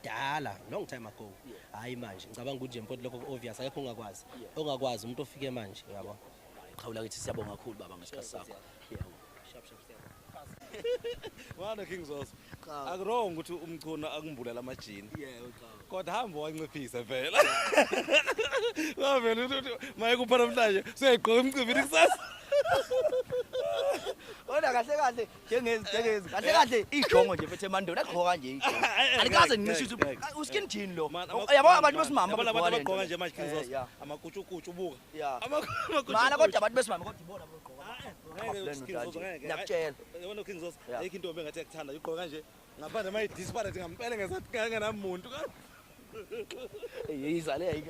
Kudala, long time ago. Hayi, manje ngicabanga ukuthi nje, mfowethu, lokho obvious, akekho ongakwazi, ongakwazi umuntu ofike manje, yabo. Qhawula kithi, siyabonga kakhulu, baba, ngesikhathi sakho. Yeah. Sharp, sharp, siyabonga. Mana King Zoso. Aku-wrong ukuthi uMchunu akumbulela amajini. Kodwa hamba wanciphisa phela. Wavela ukuthi maye kupha namhlanje siyayigqoka emcimbini kusasa. Kodwa kahle kahle, njengezi kahle kahle ijongo nje mfethu, emandulo agqoka kanje ijongo. Alikaze ngisho ukuthi u-skin jean lo. Yabo, abantu besimama Yabo, abantu abagqoka le nto. abagqoka nje manje, King Zoso. Amakutshukutshu, buka. Mana, kodwa abantu besimame, kodwa ibona abagqoka. Ngeke, King Zoso, ngeke. Ngiyakutshela. Yabona, King Zoso, ayikho intombi engathi yakuthanda igqoka kanje. Ngaphandle mayi desperate ngampela ngesathi kangenamuntu. Yiza le.